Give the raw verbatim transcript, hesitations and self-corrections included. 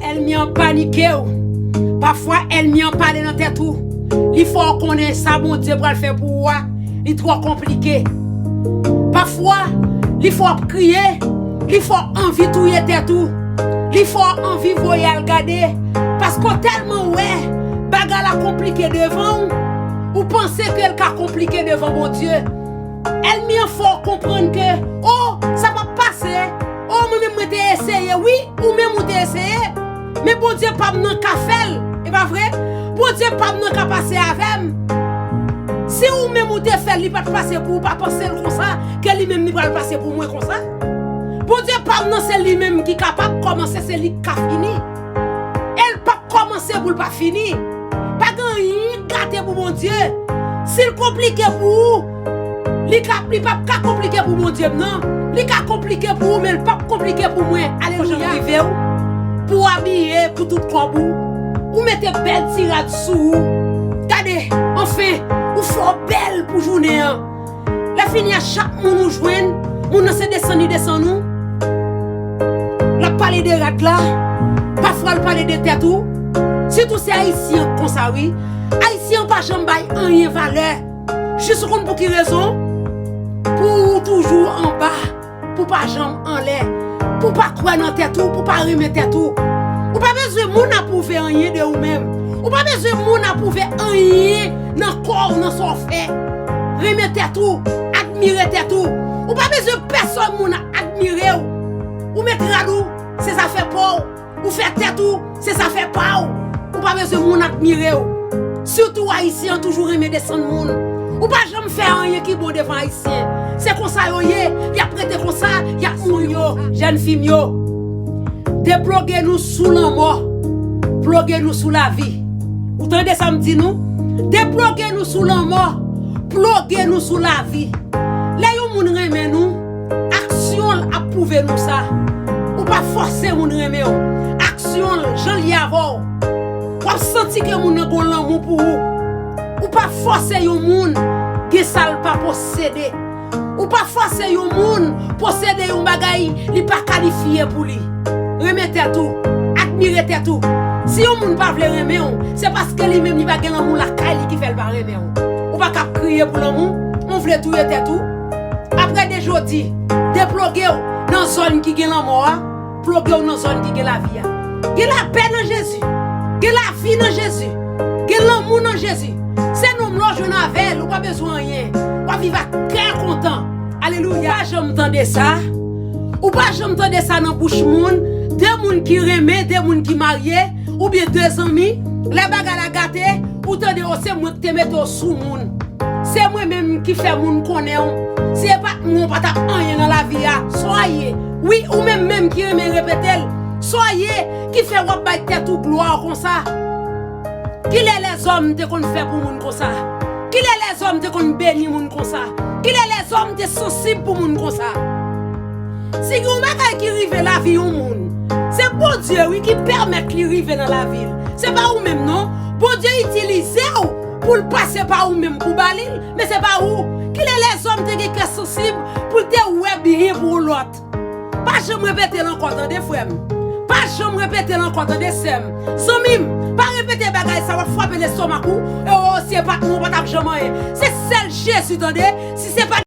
Ènmi an panike w. Pafwa, ènmi an pale nan tèt ou. Li fè w konnen sa Bondye pral fè pou ou a, li twò konplike. Pafwa, li fè w ap kriye. Li fè w anvi touye tèt ou. Li fè w anvi voye al gade. Paske w tèlman wè bagay la konplike devan w, ou panse ke l ka konplike devan Bondye. Ènmi an fè w konprann ke, o, sa p ap pase. O, mwen menm mwen te eseye, wi, ou menm ou te eseye. Men Bondye pa m nan ka fè l, e pa vre? Bondye pa m nan ka pase avè m. Si ou menm ou te fè l, li pa t pase pou ou, pa panse l konsa, ke li menm li pral pase pou mwen konsa. Bondye pa m nan se li menm ki kapab kòmanse, se li k ka fini. E l p ap kòmanse pou l pa fini. Pa gen anyen gate pou Bondye. Si l konplike pou ou, li ka, li p ap ka konplike pou Bondye m nan. Li ka konplike pou ou, men l p ap konplike pou mwen. Alelouya. Rive w pou w abiye pou tout kòb ou. Ou mete bèl ti rad sou ou. Gade, anfen, ou fè w bèl pou jounen an. Lè fini a, chak moun ou jwenn, moun nan se desann li desann ou. L ap pale de rad la, pafwa l pale de tèt ou. Sitou se Ayisyen k konsa, wi. Ayisyen an pa janm bay anyen valè. Jis ou konn pou ki rezon? Pou ou toujou anba, pou pa janm anlè, pou pa kwè nan tèt ou, pou pa renmen tèt ou. Ou pa bezwen moun apwouve anyen de ou menm. Ou pa bezwen moun apwouve anyen nan kò w, nan sa w fè. Renmen tèt ou, admire tèt ou. Ou pa bezwen pèsòn moun admire w. Ou met rad ou, se zafè pa w. Ou fè tèt ou, se zafè pa w. Ou pa bezwen moun admire w. Sitou Ayisyen an toujou renmen desann moun. Ou pa janm fè anyen ki bon devan Ayisyen. Se konsa yo ye, y ap rete konsa, y ap mouri yo, jèn fi m yo. Deploge nou sou lanmò, ploge nou sou lavi. Ou tande sa m di nou? Deploge nou sou lanmò, ploge nou sou lavi. Lè yon moun renmen nou, aksyon l ap pwouve nou sa. Ou pa fòse moun renmen w. Aksyon l, jan l ye avè w. W ap santi ke moun nan gon lanmou pou ou. Ou pa fòse yon moun gen sa l pa posede. Ou pa fòse yon moun posede yon bagay li pa kalifye pou li. Renmen tèt ou, admire tèt ou. Si yon moun pa vle renmen w, se paske li menm li pa gen lanmou lakay li ki fè l pa renmen w. Ou pa ka ap kriye pou lanmou, ou vle touye tèt ou. Apre de jodi, deploge w nan zòn ki gen lanmò a, ploge w nan zòn ki gen lavi a. Gen lapè nan Jezi. Gen lavi nan Jezi. Gen lanmou nan Jezi. Se nonm la w jwenn avè l, ou pa bezwen anyen. W ap viv ak kè kontan. Alelouya. Ou pa janm tande sa. Ou pa janm tande sa nan bouch moun. De moun ki renmen, de moun ki marye, oubyen de zanmi. Lè bagay la gate, ou tande, o, se mwen ki te mete w sou moun. Se mwen menm ki fè moun konnen w. Si se pa t mwen, w pa t ap anyen nan lavi a. Sa w ye? Wi, ou menm menm ki renmen repete l. Sa w ye ki fè w ap bay tèt ou glwa konsa? Kilè lèzòm te konn fè pou moun konsa? Kilè lèzòm te konn beni moun konsa? Kilè lèzòm te sansib pou moun konsa? Si gen yon bagay ki rive lavi yon moun, se Bondye, wi, ki pèmèt li rive nan lavi l. Se pa ou menm, non. Bondye itilize w pou l pase pa ou menm pou ba li l, men se pa ou. Kilè lèzòm te gen kè sansib pou l te wè byen pou yon lòt? Pa janm repete l ankò, tande, frè m. Pa janm repete l ankò, tande, sè m. Zanmi m, pa repete bagay sa, w ap frape lestomak ou. E o, si se pa t mwen, w pa t ap janm anyen. Se sèl Jezi, tande. Si se pa